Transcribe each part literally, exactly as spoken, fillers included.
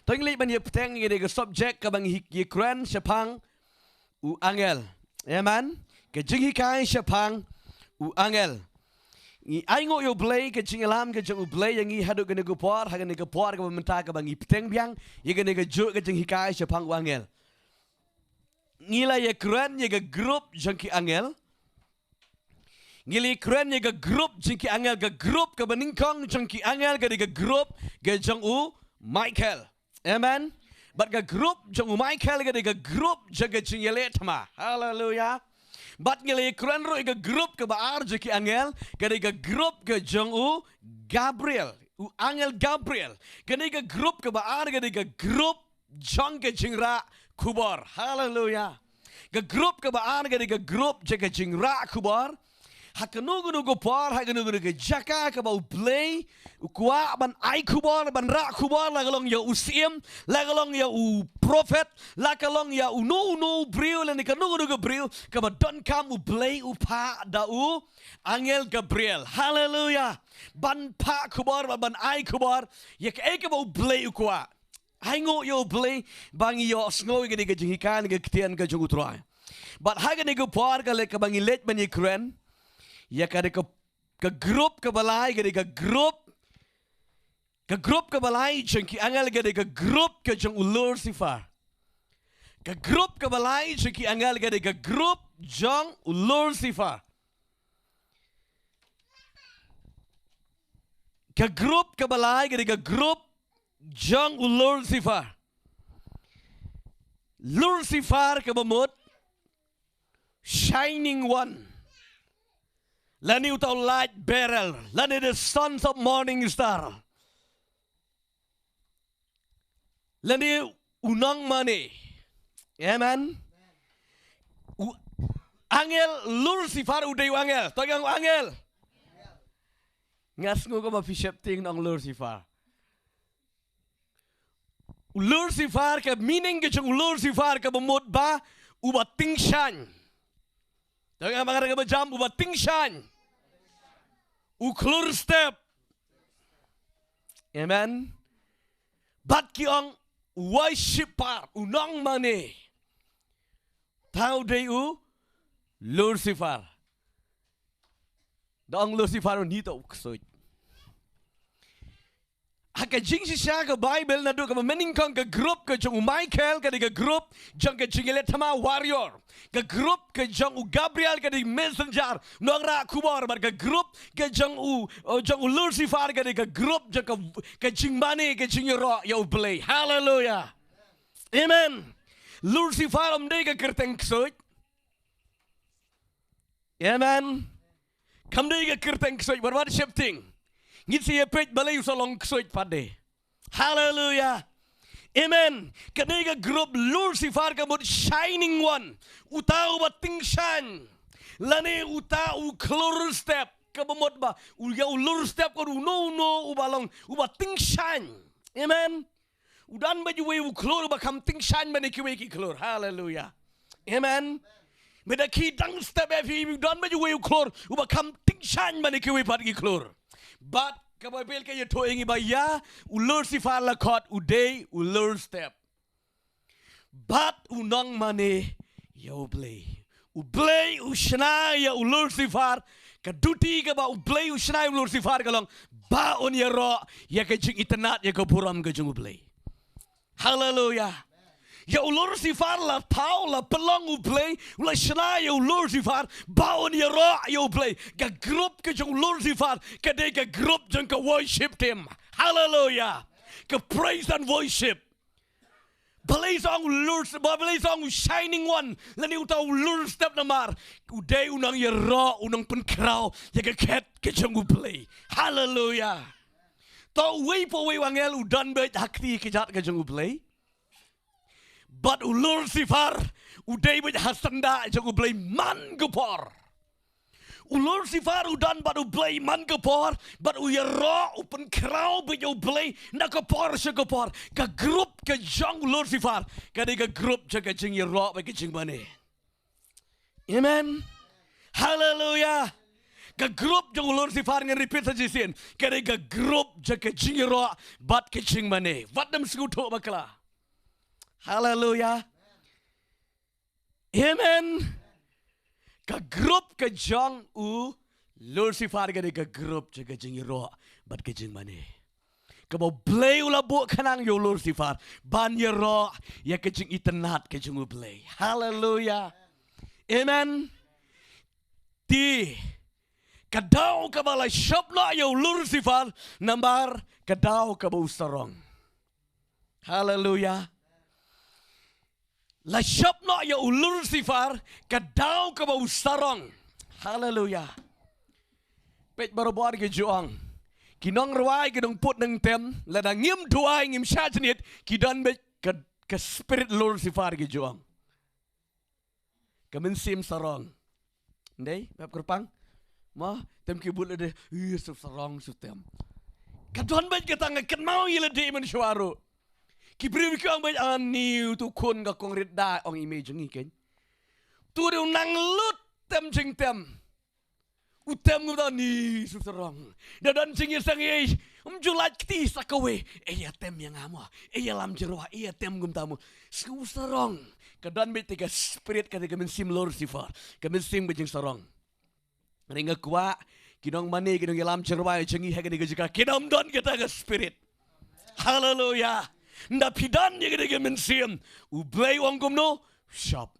To ngi leit ban ïa bteng ïa kane ka subject kaba ngi ïa kren shaphang u angel. Amen. Ka jinghikai shaphang u angel. Ngi ainguh ïa u Blei, ka jingïalam ka jong u Blei ïa ngi haduh kane ka por, ha kane ka por kaba mynta kaba ngi bteng biang ïa kane ka juh ka jinghikai shaphang u angel. Ngi la ïa kren ïa ka group jong ki angel. Ngi la ïa kren ïa ka group jong ki angel, ka group kaba nyngkong jong ki angel ka dei ka group ka jong u Michael. Amen. Bad ka group jong u Michael ka dei ka group jong ka jingïaleh thma. Haleluya. Bad ngi la ïa kren ruh ïa ka group kaba ar jong ki angel, ka dei ka group ka jong u Gabriel, u angel Gabriel. Ka dei ka group kaba ar, ka dei ka group jong ka jingrah khubor. Haleluya. Ka group kaba ar ka dei ka group jong ka jingrah khubor. Ha kano kano ka por, ha kano kano ka jaka kaba u Blei u kwah ban ai khubor, ban rah khubor, la ka long ïa u syiem, la ka long ïa u prophet, la ka long ïa uno uno u briew, lane kano kano ka briew kaba donkam, u Blei u phah da u angel Gabriel. Haleluya. Ban phah khubor, ban, ban ai khubor ïa kaei kaba u Blei u kwah. Ainguh ïa u Blei ba ngi ïohsngew ïa kane ka jinghikai na ka ktien ka jong u Trai. Bad ha kane ka por ka leit kaba ngi leit ban ïa kren ïa kane ka, ka group kaba lai, kane ka group, ka group kaba lai jong ki angel, kane ka group ka jong u Lucifer. Ka group kaba lai jong ki angel, kane ka group jong u Lucifer. Ka group kaba lai ka dei ka group jong u Lucifer. Lucifer kaba mut shining one, lane uta u light bearer, lane the sons of morning star, lane u nongmane. Amen. U angel Lucifer u dei u angel. To ngan ong angel. Nga sngew kumba phi sheptieng nong Lucifer. U Lucifer, ka meaning ka jong u Lucifer kaba mut ba uba tyngshaiñ. To ngan ong kaba jam, uba tyngshaiñ. U khlur step. Amen. Bad ki ong worshipper, u nongmane. Uta u dei u Lucifer. Da ong Lucifer u ngi to u ksuid. Ha ka jingshisha ka Bible naduh kaba mynnyngkong ka group ka jong u Michael ka dei ka group jong ka jingïaleh thma, warrior. Ka group ka jong u Gabriel ka dei messenger, nongrah khubor, bad ka group ka jong u, uh, jong u Lucifer ka dei ka group jong ka, ka jingmane, ka jingïaroh ïa u Blei. Haleluya. Amen. Lucifer um dei ka kyrteng ksuid. Amen. Kam dei ka kyrteng ksuid, wat wat sheptieng. Ngin sa ïa peit balei u sa long ksuid pat de. Haleluya. Amen. Ka dei ka group Lucifer ka mut shining one. Uta uba tyngshaiñ. Lane uta u khlur step. Kaba mut ba u ïa u lur step ka dei uno uno uba long uba tyngshaiñ. Amen. U don beit uwei u khlur uba kham tyngshaiñ ban ïa kiwei ki khlur. Haleluya. Amen. Mynta ki dang step ïa phi, u don beit uwei u khlur uba kham tyngshaiñ ban ïa kiwei pat ki khlur. Bad ka Baibl ka ïathuh ïa ngi ba ïa u Lucifer la khot u dei u lur step. Bad u nongmane ïa u Blei. U Blei u shna ïa u Lucifer, ka duty kaba u Blei u shna ïa u Lucifer ka long ba un ïaroh ïa ka jingitynnad, ïa ka burom ka jong u Blei. Haleluya. Ïa u Lucifer la thaw, la pynlong u Blei, u la shna ïa u Lucifer ba un ïaroh ïa u Blei. Ka group ka jong u Lucifer ka dei ka group jong ka worship team. Haleluya. Ka praise and worship. Balei sa ong u lur, balei sa ong u shining one, lane uta u lur step? Namar u dei u nongïaroh, u nongpynkhraw ïa ka khet ka jong u Blei. Haleluya. To uwei pa uwei u angel u don beit ha kti kjat ka jong u Blei. Bad u Lucifer u dei beit ha syndah jong u Blei man ka por. U Lucifer u don bad u Blei man ka por, bad u ïaroh, u pynkhraw beit ïa u Blei na ka por sha ka por. Ka group ka jong u Lucifer ka dei ka group jong ka jingïaroh bad ka jingmane. Amen. Haleluya. Ka group jong u Lucifer, ngan repeat sa shisien. Ka dei ka group jong ka jingïaroh bad ka jingmane. Wat nym sngewthuh bakla. Haleluya. Amen. Ka group ka jong u Lucifer ka dei ka group jong ka jingïaroh bad ka jingmane. Kaba u Blei u la buh khnang ïa u Lucifer ban ïaroh ïa ka jingitynnad ka jong u Blei. Haleluya. Amen. Te ka daw kaba la shop noh ïa u Lucifer, namar ka daw kaba u sarong. Haleluya. La shop noh ïa u Lucifer, ka daw kaba u sarong. Haleluya. Peit barabor ki ju ong, ki nongrwai ki nongput nongtem, lada ngim duwai, ngim shah jingit, ki don beit ka, ka spirit Lucifer, ki ju ong. Ka mynsiem sarong. Ndei, bad kyrpang. Mo, tem ki bud lade, ïa, shu sarong, shu tem. Ka don beit kata, nga kynmaw ïa lade mynshuwa ruh. Ki briew ki ong beit, ani, utu u khun ka kong rit da, ong i mei jong ngi keiñ. Utu u dei u nang lut tem jingtem. U tem kumta, ni, shu sarong. Da don jingïaseng ei, ym ju lait kti sa kawei. Ei, ïa tem ïa nga mo. Ei, ïalam jingrwai, ei, ïa tem kumta mo. Shu sarong. Ka don beit te ka spirit, ka dei ka mynsiem Lucifer. Ka mynsiem ka jingsarong. Hynrei nga kwah ki nongmane, ki nongïalam jingrwai jong ngi ha kane ka jaka, kin ym don kata ka spirit. Haleluya. Ynda phi don ïa kane ka mynsiem, u Blei u ong kumno? Shop.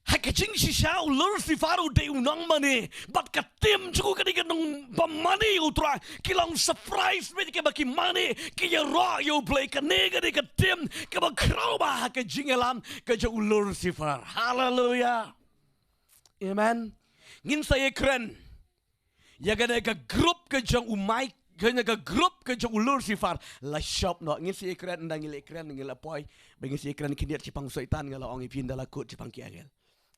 Ha ka jingshisha u Lucifer u dei u nongmane, bad ka team jong u ka dei ka nongbymane ïa u Trai. Ki long surprise beit kiba ki mane, ki ïaroh ïa u Blei. Kane ka dei ka team kaba khraw bha ha ka jingïalam ka jong u Lucifer. Haleluya. Amen. Ngin sa ïakren ïa kane ka group ka jong u Mike, kane ka group ka jong u Lucifer, la shop noh. Ngin sa ïakren, ynda ngi la ïakren, ngi la poi, ba ngin sa ïakren khyndiat shaphang u Soitan, nga la ong ïa phi ynda la kut shaphang ki angel.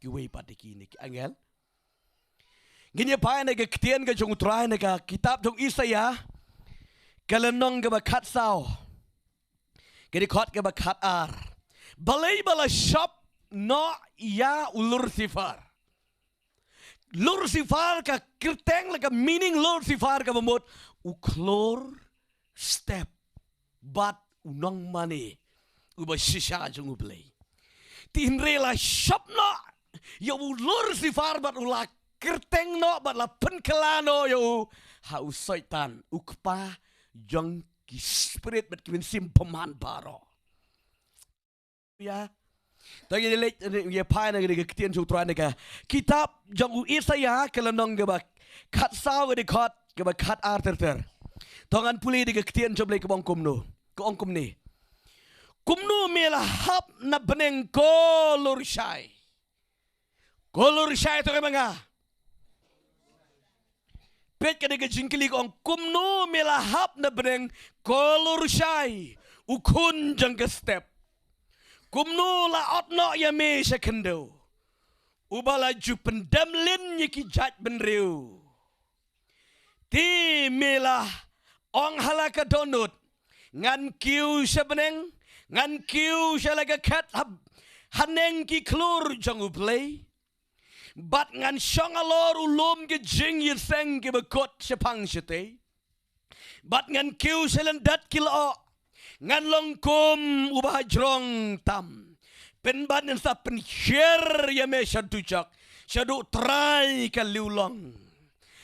Kiwei pat de kine ki angel. Ngin ïa phai na ka ktien ka jong u Trai na ka kitab jong u Isaïah, ka lynnong kaba khatsaw, ka dkhot kaba khatar. Balei ba la shop noh ïa u Lucifer? Lucifer ka kyrteng, la ka meaning Lucifer kaba mut u khlur step bad u nongmane uba shisha jong u Blei. Te hynrei la shop noh ïa u Lucifer bad u la kyrteng noh bad la pynkylla noh ïa u ha u Soitan, u kpa jong ki spirit bad ki mynsiem bymman baroh. Ïa. To ngin leit, ïa phai na ka ktien jong u Trai na ka kitab jong u Isaïah, ka lynnong kaba khatsaw, ka dkhot kaba khatar ter ter. To ngan pule da ka ktien jong u Blei kaba ong kumno. Ka ong kumne. Kumno me la hap na bneng, ko Lurshai? Ko Lurshai, to ka ma nga. Peit, ka dei ka jingkylli, ka ong kumno me la hap na bneng, ko Lurshai, u khun jong ka step? Kumno la ot noh ïa me sha khyndew, uba la ju pyndem lin ïa ki jaitbynriew? Te me la ong ha la ka dohnud, ngan kiew sha bneng, ngan kiew sha la ka khet ha, haneng ki khlur jong u Blei. Bad ngan shong halor u lum ki jingïaseng kiba kut shaphang shatei. Bad ngan kiew sha lyndet ki lyoh. Ngan long kum uba hajrong tam. Pynban ngan sa pynshier ïa me sha dujok, shaduh trai ka liewlong.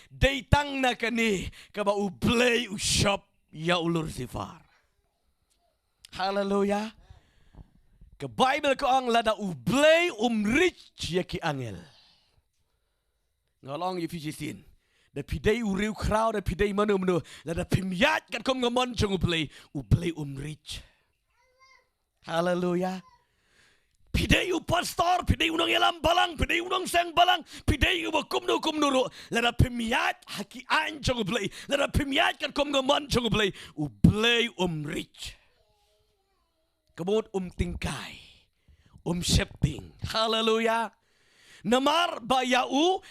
Dei tang na kane kaba u Blei u shop ïa u Lucifer. Haleluya. Ka Baibl ka ong lada u Blei um rich ïa ki angel. Nga la ong ïa phi shisien, da phi dei u riewkhraw, da phi dei mano mano, lada phim ïaid katkum ka mon jong u Blei, u Blei um rich. Haleluya. Phi dei u pastor, phi dei u nongïalam balang, phi dei u nongseng balang, phi dei uba kumno kumno ruh, lada phim ïaid ha ki aiñ jong u Blei, lada phim ïaid katkum ka mon jong u Blei, u Blei um rich. Ka mut um tyngkai, um sheptieng. Haleluya. Namar ba ïa u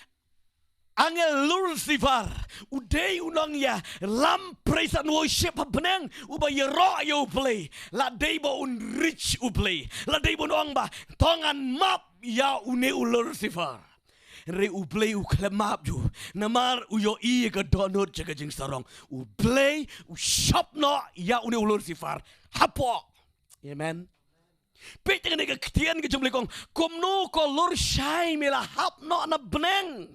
angel Lucifer, u dei u nongïalam praise and worship ha bneng, uba ïaroh ïa u Blei. La dei ba un rich u Blei, la dei ba un ong ba, to ngan map ïa une u Lucifer. Hynrei U Blei u khlem map ïa u. Namar u ïohi ïa ka dohnud jong ka jingsarong. U Blei u shop noh ïa une u Lucifer hapoh. Amen. Peit ïa kane ka ktien ka jong U Blei ka ong, kumno ko lur shai me la hap noh na bneng.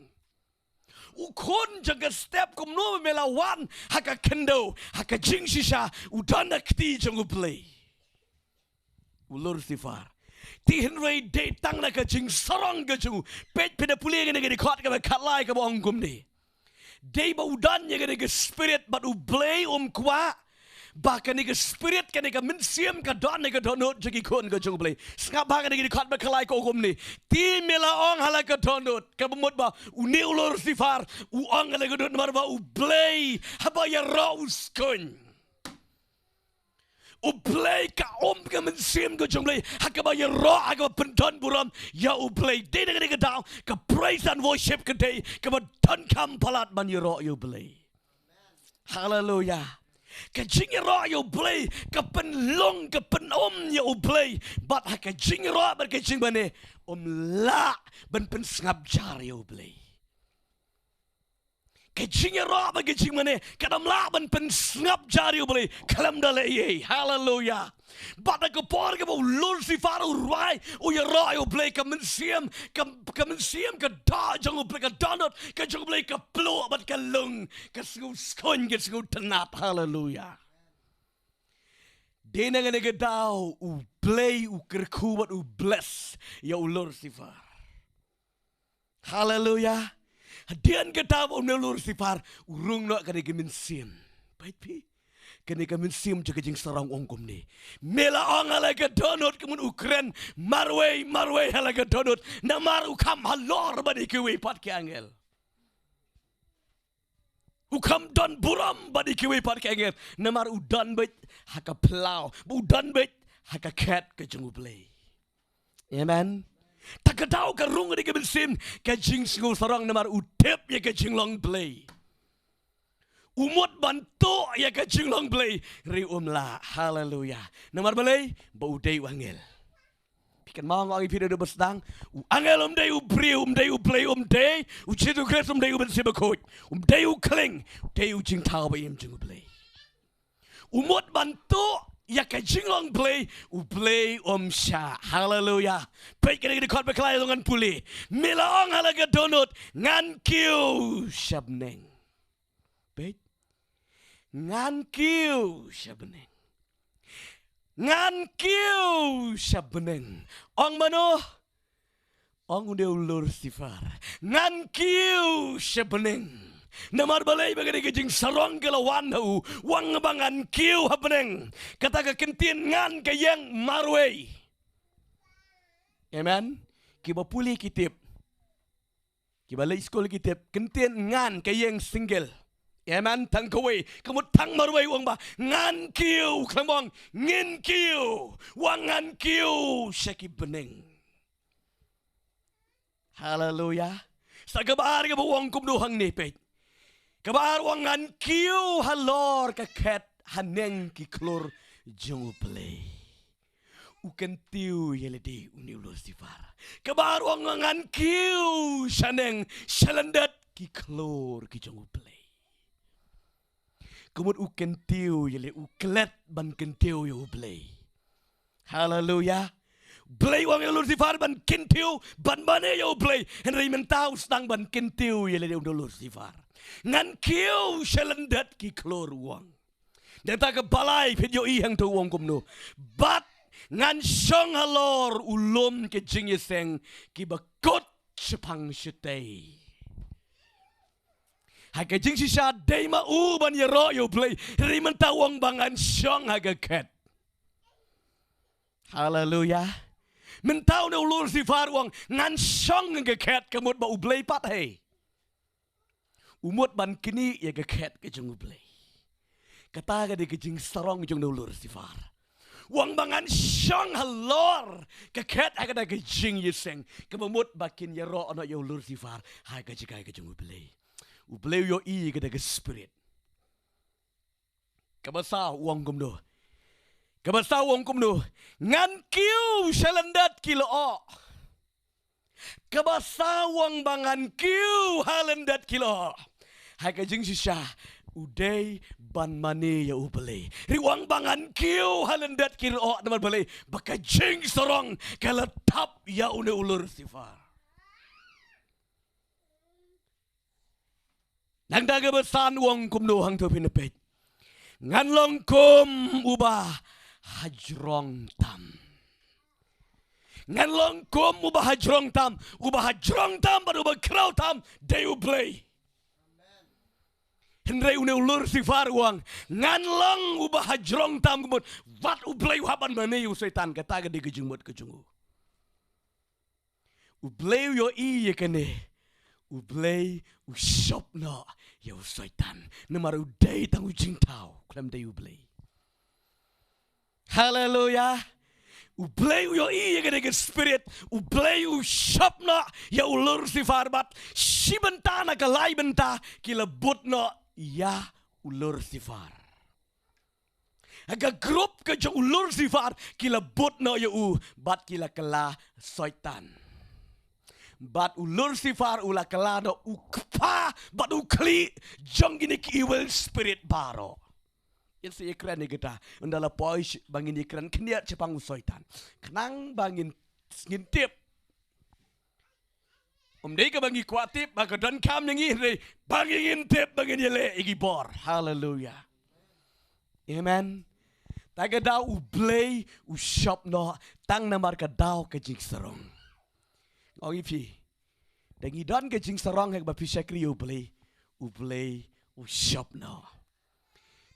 U khun jong ka step, kumno me la wan ha ka khyndew, ha ka jingshisha u don ha kti jong U Blei. U Lucifer. Te hynrei dei tang na ka jingsarong ka jong u. Peit, peit, pule kane ka dkhot kaba khatlai kaba ong kumne. Dei ba u don ïa kane ka spirit bad U Blei um kwah ba kane ka spirit, kane ka mynsiem ka don ha ka dohnud jong ki khun ka jong U Blei. Sngap bha kane ka dkhot ba khatlai ka ong kumne. Te me la ong ha la ka dohnud, kaba mut ba une u Lucifer u ong ha la ka dohnud namar ba U Blei haba ïaroh u skhun. U Blei ka um ka mynsiem ka jong U Blei ha kaba ïaroh, ha kaba pyndon burom ïa U Blei. Dei na kane ka daw ka praise and worship ka dei kaba donkam palat ban ïaroh ïa U Blei. Haleluya. Ka jingïaroh ïa U Blei ka pynlong, ka pynum ïa U Blei. Bad ha ka jingïaroh bad ka jingmane um lah ban pynsngap jar ïa U Blei. Ka jingïaroh bad ka jingmane ka dam lah ban pynsngap jar ïa U Blei khlem da leh ei ei. Haleluya. Bad ha ka por kaba u Lucifer u rwai, u ïaroh ïa U Blei, ka mynsiem, ka, ka mynsiem ka doh jong U Blei, ka dohnud ka jong U Blei ka pluh bad ka lung, ka sngew skhun, ka sngew tynnad. Haleluya. Dei na kane ka daw U Blei u kyrkhu bad u bless ïa u Lucifer. Haleluya. Hadien kata ba une u Lucifer u rung noh kane ka mynsiem. Peit phi. Kane ka mynsiem jong ka jingsarong ong kumne. Me la ong ha la ka dohnud, kumno u kren marwei marwei ha la ka dohnud. Namar u kham halor bad ïa kiwei pat ki angel. U kham don burom bad ïa kiwei pat ki angel. Namar u don beit ha ka phyllaw, u don beit ha ka khet ka jong U Blei. Amen. Ta ka daw ka rung ïa ka mynsiem ka jingsngewsarong namar u tip ïa ka jinglong Blei. U mut ban tuh ïa ka jinglong Blei, hynrei um lah. Haleluya. Namar balei? Ba u dei u angel. Phi kynmaw nga ong ïa phi da u ba sdang, u angel um dei u briew, um dei U Blei, um dei U Jisu Khrist, um dei U Mynsiem Bakhuid, um dei u khlieng, u dei u jingthaw ba im jong U Blei. U mut ban tuh ïa ka jinglong Blei, U Blei um shah. Haleluya. Peit kane ka dkhot ba khatlai, ngan pule. Me la ong ha la ka dohnud, ngan kiew sha bneng. Peit. Ngan kiew sha bneng. Ngan kiew sha bneng. Ong mano? Ong une u Lucifer. Ngan kiew sha bneng. Namar balei? Ba kane ka jingsarong ka la wan ha u. U ong ba ngan kiew ha bneng. Kata ka kyntien ngan ka ïeng marwei. Amen. Kiba pule ki tip. Kiba leit skul ki tip, kyntien ngan ka ïeng single. Amen, tang kawei, ka mut tang marwei. U ong ba ngan kiew, khlem ong ngin kiew. U ong ngan kiew sha ki bneng. Haleluya. Sa kaba ar kaba u ong kumno hangne, peit. Kaba ar u ong ngan kiew halor ka khet haneng ki khlur jong U Blei. U kyntiew ïa lade une u Lucifer. Kaba ar u ong ngan kiew shaneng shalyndet ki khlur ki jong U Blei. Ka mut u kyntiew ïa lade, u klet ban kyntiew ïa U Blei. Haleluya. Blei u ong ïa u Lucifer ban kyntiew, ban mane ïa U Blei. Hynrei mynta u sdang ban kyntiew ïa lade une u Lucifer. Ngan kiew shalyndet ki khlur, u ong. Nangta kaba lai, phi ïohi hangto u ong kumno. Bad ngan shong halor u lum ka jingïaseng kiba kut shaphang shatei. Ha ka jingshisha dei ma u ban ïaroh ïa U Blei. Hynrei mynta u ong ba ngan shong ha ka khet. Haleluya. Mynta une u Lucifer u ong ngan shong ha ka khet, ka mut ba U Blei pat hi. U mut ban knieh ïa ka khet ka jong U Blei. Kata ka dei ka jingsarong jong une u Lucifer. U ong ba ngan shong halor ka khet ha kata ka jingïaseng. Kaba mut ba kin ïaroh noh ïa u Lucifer ha ka jaka ka jong U Blei. U Blei u ïohi ïa kata ka spirit. Kaba saw u ong kumno. Kaba saw u ong kumno. Ngan kiew shalyndet ki lyoh. Kaba sa u ong ba ngan kiew ha lyndet ki lyoh. Ha ka jingshisha u dei ban mane ïa U Blei. Hynrei u ong ba ngan kiew ha lyndet ki lyoh namar balei? Ba ka jingsarong ka la thap ïa une u Lucifer. Nangta kaba san u ong kumno hangto, phin peit. Ngan long kum uba hajrong tam. Ngan long kum uba hajrong tam. Uba hajrong tam bad uba khraw tam dei U Blei. Hynrei une u Lucifer u ong, ngan long uba hajrong tam kumno, wat U Blei u hap ban mane ïa u Soitan. Kata ka dei ka jingmut ka jong u. U Blei u ïohi ïa kane. U Blei u shop noh ïa u Soitan. Namar u dei tang u jingthaw, khlem dei U Blei. Haleluya. U Blei u ïohi ïa kane ka spirit. U Blei u shop noh ïa u Lucifer bad shi bynta na ka lai bynta ki la bud noh ïa u Lucifer. Ha ka group ka jong u Lucifer ki la bud noh ïa u bad ki la kylla Soitan. Bad u Lucifer u la kylla noh u kpa bad u khlieh jong kine ki evil spirit baroh. Ngin sa ïakren ïa kata ynda la poi sh-, ba ngin ïakren khyndiat shaphang u Soitan. Khnang ba ngin, ngin tip. Ym dei kaba ngi kwah tip ba ka donkam ïa ngi, hynrei ba ngin tip ba ngin ïaleh ïa ki bor. Haleluya. Amen. Ta ka daw U Blei u shop noh tang namar ka daw ka jingsarong. Nga ong ïa phi, da ngi don ka jingsarong ha kaba phi shakri ïa U Blei, U Blei u shop noh.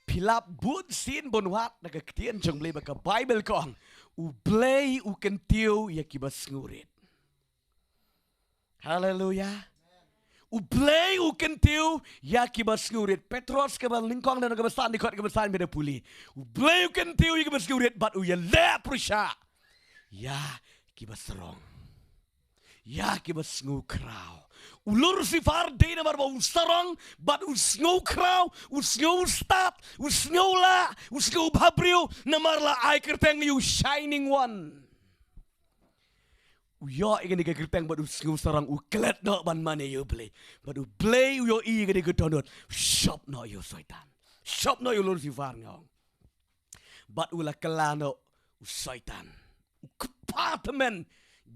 Phi lap bun sien bun wat na ka ktien jong U Blei ba ka Baibl ka ong, U Blei u kyntiew ïa kiba sngewrit. Haleluya. U Blei u kyntiew ïa kiba sngewrit. Petros kaba nyngkong lynnong kaba san, dkhot kaba san, phi da pule. U Blei u kyntiew ïa kiba sngewrit bad u ïaleh pyrshah ïa kiba sarong, ïa kiba sngewkhraw. U Lucifer dei namar ba u sarong bad u sngewkhraw, u sngewstad, u sngewlah, u sngewbhabriew, namar la ai kyrteng ïa u Shining One. U ïoh ïa kane ka kyrteng bad u sngewsarong, u klet noh ban mane ïa U Blei. Bad U Blei u ïohi ïa kane ka dohnud, shop noh ïa u Soitan. Shop noh ïa u Lucifer, nga ong. Bad u la kylla noh u Soitan, u kpa tymmen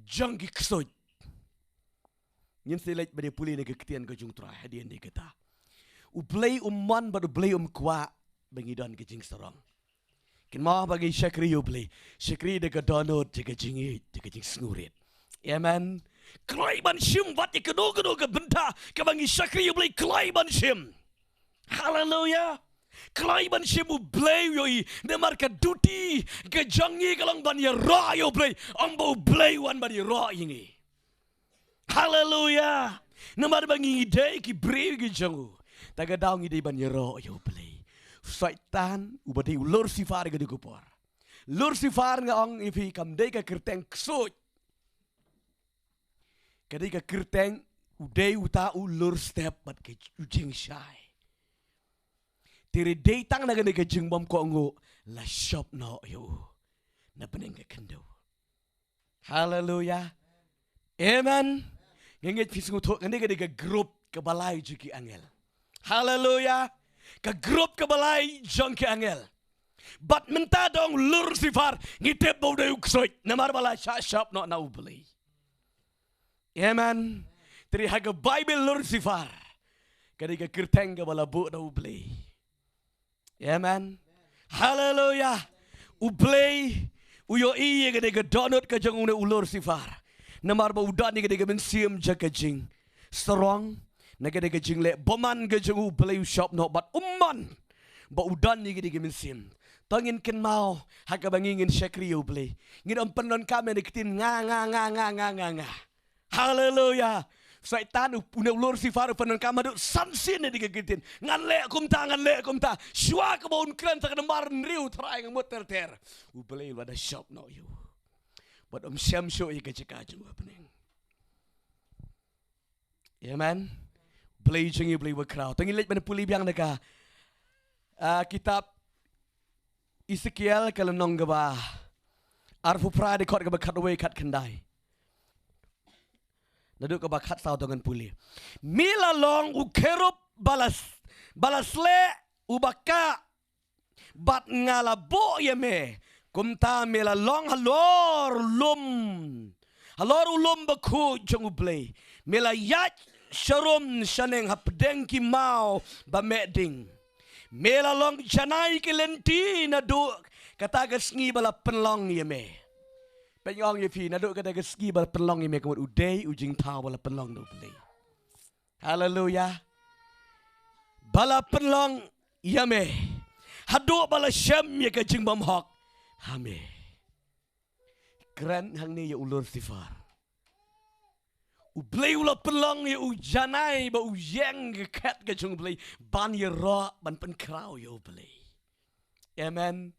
jong ki ksuid. Ngin sa leit ban ïa pule na ka ktien ka jong U Trai hadien kata. U Blei um mon bad U Blei um kwah ba ngi don ka jingsarong. Kynmaw, ba ngi shakri ïa U Blei, shakri da ka dohnud, da ka jingïeit, da ka jingsngewrit. Amen. Kloi ban shim wat ïa kano kano ka bynta kaba ngi shakri ïa U Blei, kloi ban shim. Haleluya. Kloi ban shim. U Blei u ïohi, namar ka duty ka jong ngi ka long ban ïaroh ïa U Blei, ym ba U Blei u wan ban ïaroh ïa ngi. Haleluya. Namar ba ngi dei ki briew ki jong u. Ta ka daw ngi dei ban ïaroh ïa U Blei. Soitan uba dei u Lucifer ka dei ka por. Lucifer, nga ong ïa phi, kam dei ka kyrteng ksuid. Ka dei ka kyrteng, u dei uta u lurstep bad ka, u jingshai. Te hynrei dei tang na kane ka jingbymkohnguh la shop noh ïa u na bneng ka khyndew. Haleluya. Amen. Nga ngeit phi sngewthuh, kane ka dei ka group kaba lai jong ki angel. Haleluya. Ka group kaba lai jong ki angel. Bad mynta dong Lucifer, ngi tip ba u dei u ksuid namar ba la shah shop noh na U Blei. Amen. Te hynrei ha ka Baibl Lucifer ka dei ka kyrteng kaba la buh da U Blei. Amen. Haleluya. U Blei u ïohi ïa kane ka dohnud ka jong une u Lucifer. Namar ba u don ïa kane ka mynsiem jong ka jingsarong, na kane ka jingleh bymman ka jong u, U Blei u shop noh bad um mon ba u don ïa kane ka mynsiem. To ngin kynmaw, ha kaba ngi ngin shakri ïa U Blei, ngin ym pyndonkam ïa ka ktien nga, nga, nga. Haleluya. Soitan u, une u Lucifer u pyndonkam haduh san sien ïa kane ka ktien, ngan leh kumta, ngan leh kumta. Shuwa kaba un kren sa ka nambar hynriew, Trai nga mut ter ter. U Blei u la da shop noh ïa u bad um shem shuh ïa ka jaka jong u ha bneng. Amen. Blei jong ngi, Blei ba khraw. To ngin leit ban pule biang na ka, ah, kitab Esekiel ka lynnong kaba arphew phra, dkhot kaba khatwei khatkhyndai. Naduh kaba khatsaw to ngan pule. Me la long u kherub ba la s-, ba la sleh u ba kah, bad nga la buh ïa me. Kumta me la long halor lum, halor u lum bakhuid jong U Blei. Me la ïaid sharum shaneng hapdeng ki maw ba meh ding. Me la long janai ki lynti naduh kata ka sngi ba la pynlong ïa me. Pynlong ïa phi, naduh kata ka sngi ba la pynlong ïa me, ka mut u dei u jingthaw ba la pynlong da U Blei. Haleluya. Ba la pynlong ïa me haduh ba la shem ïa ka jingbymhok ha me. Kren hangne ïa u Lucifer. U Blei u la pynlong ïa u janai ba u ïeng ka khet ka jong U Blei ban ïaroh, ban pynkhraw ïa U Blei. Amen.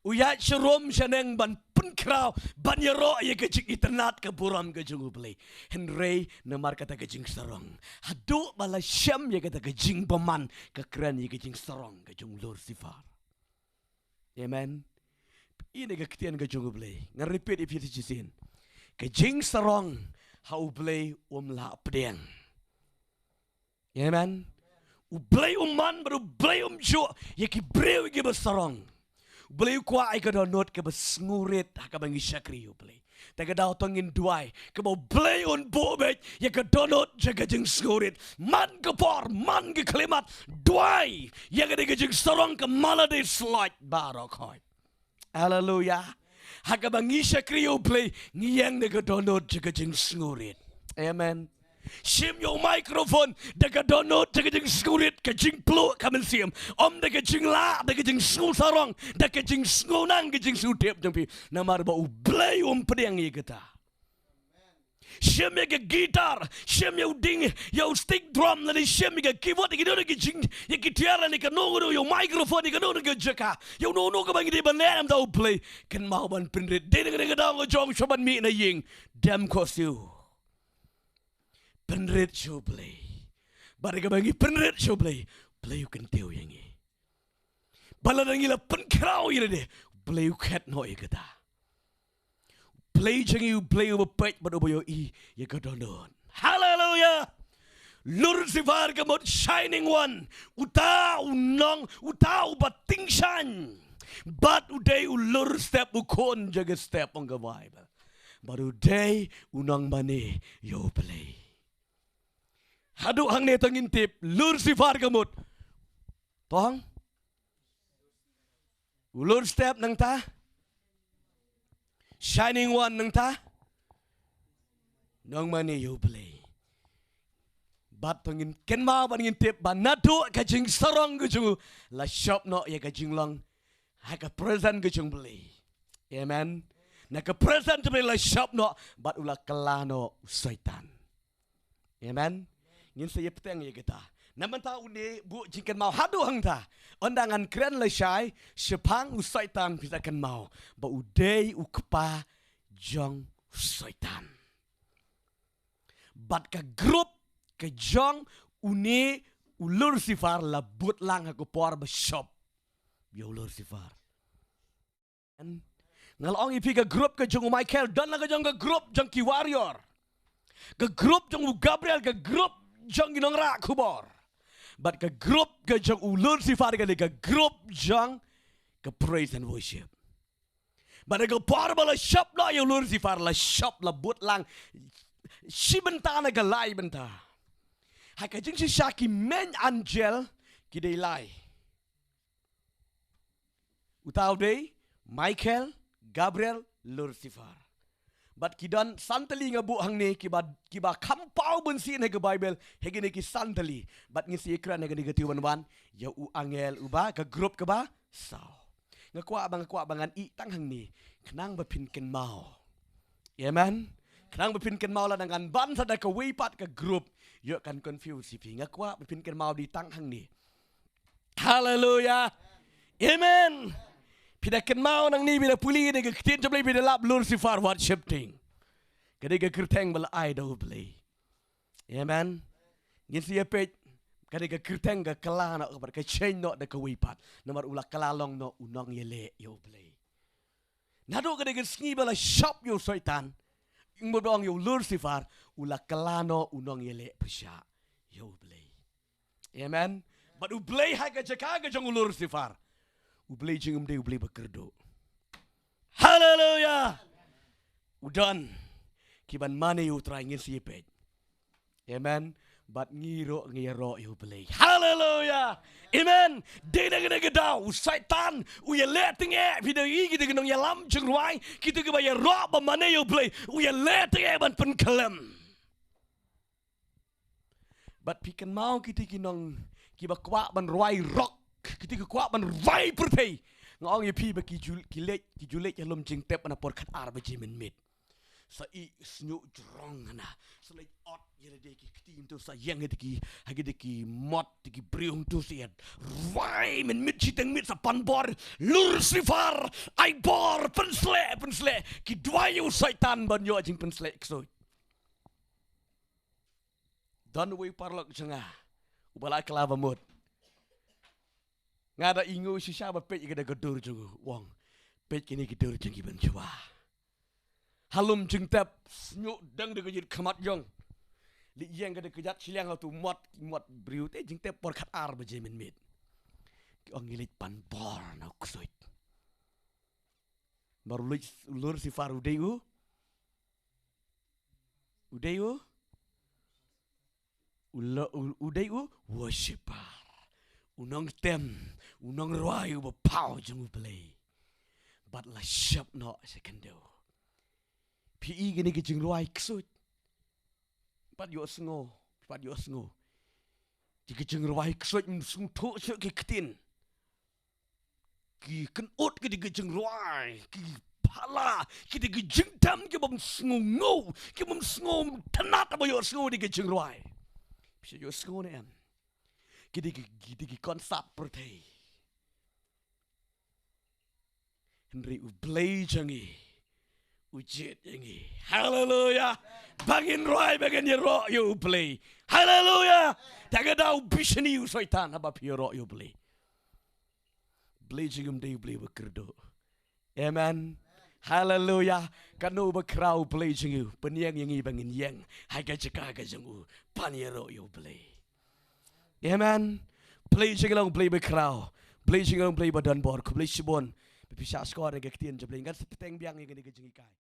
U ïaid sharum shaneng ban pynkhraw, ban ïaroh ïa ka jingitynnad ka burom ka jong U Blei. Hynrei namar kata ka jingsarong, haduh ba la shem ïa kata ka jingbymman, ka kren ïa ka jingsarong ka jong u Lucifer. Amen. Phi ïohi ka ktien ka jong U Blei. Ngan repeat ïa phi shisien. Ka jingsarong ha U Blei um lah pdiang. Amen. U Blei um man bad U Blei um ju ïa ki briew kiba sarong. U Blei u kwah ïa ka dohnud kaba sngewrit ha kaba ngi shakri ïa U Blei. Te ka daw to ngin duwai kaba U Blei un buh beit ïa ka dohnud jong ka jingsngewrit. Man ka por, man ka khyllipmat, duwai ïa ka dei ka jingsarong ka mala dei slait baroh khoit. Haleluya. Ha kaba ngi shakri ïa U Blei, ngi ïeng da ka dohnud jong ka jingsngewrit. Amen. Shim ïa u microphone da ka dohnud jong ka jingsngewrit, ka jingpluh ka mynsiem. Ym da ka jinglah, da ka jingsngewsarong, da ka jingsngewnang, ka jingsngewtip jong phi. Namar ba U Blei um pdiang ïa kata. Shim ïa ka guitar, shim ïa u ding, ïa u stick drum, lane shim ïa ka keyboard, ïa ki don ki jing, ïa ki tiar, lane kano kano, ïa u microphone, ïa kano kano ka jaka, ïa uno uno kaba ngi dei ban leh, namar U Blei, kynmaw ban pynrit. Dei na ka dei ka daw nga jong shuwa ban mih na ïing, dem khohsiew. Pynrit sha U Blei. Bad kaba ngi pynrit sha U Blei, U Blei u kyntiew ïa ngi. Ba lada ngi la pynkhraw ïa lade, U Blei u khet noh ïa kata. U Blei jong ngi u Blei uba peit bad uba ïohi ïa ka dohnud. Haleluya. Lucifer ka mut shining one. Uta u nong, uta uba tyngshaiñ. Bad u dei u lur step, u khun jong ka step, ong ka Baibl. Bad u dei u nongmane ïa U Blei. Haduh hangne to ngin tip, Lucifer ka mut. Tong? U lur step nangta? Shining one nangta? Nongmane ïa U Blei. Bad to ngin kynmaw bad ngin tip ba naduh ka jingsarong ka jong u la shop noh ïa ka jinglong ha ka presence ka jong U Blei. Amen. Na ka presence jong U Blei la shop noh bad u la kylla noh u Soitan. Amen. Ngin sa ïa bteng ïa kata. Na mynta une buh jingkynmaw haduh hangta. Ynda ngan kren lashai shaphang u Soitan phi sa kynmaw ba u dei u kpa jong u Soitan. Bad ka group ka jong une u Lucifer la bud lang ha ka por ba shop ïa u Lucifer. Nga la ong ïa phi ka group ka jong u Michael, don la ka jong ka group jong ki warrior. Ka group jong u Gabriel, ka group jong ki nongrah khubor. Bad ka group ka jong u Lucifer ka dei ka group jong ka praise and worship. Bad ka por ba la shop noh ïa u Lucifer la shop la bud lang shi bynta na ka lai bynta. Ha ka jingshisha ki main angel ki dei lai. Uta u dei Michael, Gabriel, Lucifer. Bad ki don san tylli nga buh hangne kiba, kiba kham paw bunsien ha ka Baibl, ha kine ki san tylli. Bad ngin sa ïa kren ha kane ka tiew ban wan ïa u angel uba, ka group kaba saw. Nga kwah ba, nga kwah ba ngan ïeh tang hangne khnang ba phin kynmaw. Amen. Khnang ba phin kynmaw lada ngan ban sa da kawei pat ka group, ïoh kan confuse ïa phi. Nga kwah ba phin kynmaw dei tang hangne. Haleluya. Amen. Phi da kynmaw nangne, phi da pule ïa ka ktien jong U Blei, phi da lap Lucifer wat sheptieng. Ka dei ka kyrteng ba la ai da U Blei. Amen. Ngin sa ïa peit, ka dei ka kyrteng ka kylla noh bad ka change noh da kawei pat. Namar u la kylla long noh u nongïaleh ïa U Blei. Naduh ka dei ka sngi ba la shop ïa u Soitan, Ngi mut ba ong ïa u Lucifer, u la kylla noh u nongïaleh pyrshah ïa u Blei. Amen. Bad u Blei ha ka jaka ka jong u Lucifer, u Blei jong ngi um dei u Blei ba kyrduh. Haleluya. U don kiban mane ïa u Trai, ngin sa ïa peit. Amen. Bad ngi ruh ngi ïaroh ïa u Blei. Haleluya. Amen. Dei na kane ka daw u Soitan u ïaleh tyngeh, phi dei kita ki nongïalam jingrwai, kita kiba ïaroh ba mane ïa u Blei, u ïaleh tyngeh ban pynkhlem. Bad phi kynmaw kita ki nong kiba kwah ban rwai rock, kita ki kwah ban rwai pyrthei. Nga ong ïa phi ba ki ju, ki leit, ki ju leit ha lum jingtep na por khatar baje mynmiet. Sa ïehnoh jrong hana, sa leit ot ïa lade ki kti mynta, sa ïeng ha kita ki, ha kita ki mot, kita ki briew mynta, sa ïa rwai mynmiet shiteng miet, sa pan bor, Lucifer, ai bor, pynsleh, pynsleh. Ki duwai ïa u Soitan ban ïoh jingpynsleh ksuid. Don uwei u paralok jong nga uba la kylla ba mut. Nga da ïnguh shisha ba peit ïa kane ka dur jong u, u ong, peit kine ki dur jong ki ban shuwa. Ha lum jingtep, sñiuh dang da ka jingkhmat jong. Leit ïeng ka da ka jait shiliang ha utu u mot, mot briew te jingtep por khatar baje mynmiet. Ki ong ngi leit pan bor na u ksuid. Namar u Luc-, u Lucifer u dei u U dei u, u lo-, u, u dei u worshipper, u nongtem, u nongrwai uba paw jong u Blei. Bad la shep noh sha khyndew. Phi i kine ki jingrwai ksuid. Pat ïohsngew, pat ïohsngew. Ki jingrwai ksuid, ym sngewthuh shuh ki ktien. Ki kynnoh ki dei ki jingrwai, ki pala, ki dei ki jingtem ki bym sngew, ki bym sngew tynat ba ïohsngew dei ki jingrwai. Phi ïohsngew ne em? Ki dei ki, ki dei ki konsat pyrthei. Hynrei u Blei jong ngi u jied ïa ngi. Haleluya. Ba ngin rwai, ba ngin ïaroh ïa u Blei. Haleluya. Te ka dei u bishni u Soitan haba phi ïaroh ïa u Blei. Blei jong ngi um dei u Blei ba kyrduh. Amen. Haleluya. Kano ba khraw u Blei jong ngi, pynïeng ïa ngi ba ngin ïeng ha ka jaka ka jong u, pan ïaroh ïa u Blei. Amen. Blei jong ngi long Blei ba khraw. Blei jong ngi long Blei ba don bor. Khublei shibun ba phi shah sngap ïa ka ktien jong u Blei. Ngan sa bteng biang ïa kane ka jinghikai.